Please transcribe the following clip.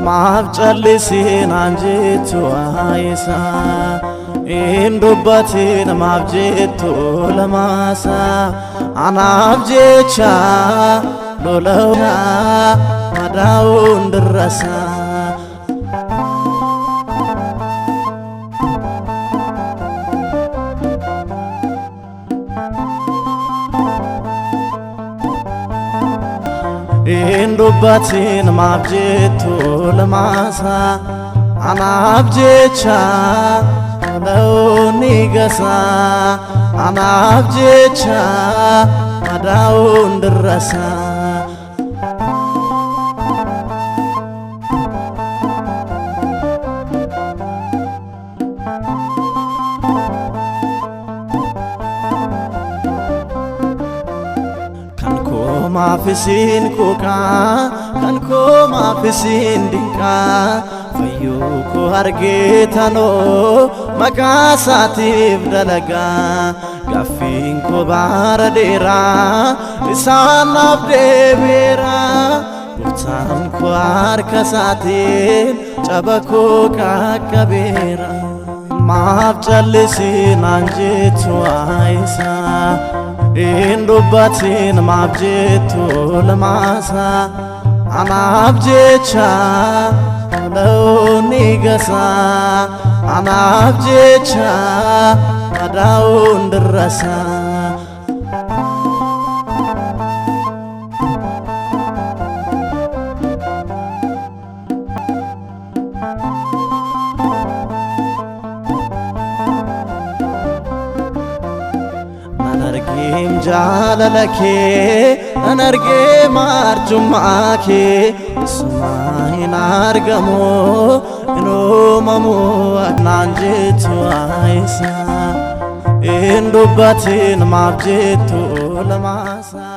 Maaf callisii naan jettu waayisaa hin dubbatin maaf jettu lamaasaa anaaf jecha lola'aa madaa'uun dirrasaa. Hin dubbatin maaf jettu lamaasaa anaaf jecha lola'uun ni gasaa anaaf jecha madaa'uun dirrasaa. Kan koo maaf isiin quuqaa, kan koo maaf isiin dinqaa, fayyuu koo argeetanoo maqaa isaatiif dalagaa. Gaaffiin koo bara dheeraa isaan naaf deebiira. Gooftaan koo harka isaatiin caba koo qaqqabeera. Maaf callisii naan jettu waayisaa hin dubbatin maaf jettu lamaasaa anaaf jecha lola'uun ni gasaa anaaf jecha madaa'uun dirrasaa. Nan argeem jaalala kee, nan argeem arjummaa kee, isumaa hin argamu hin uumamu naan jettu waayisaa hin dubbatin maaf jettu lamaasaa.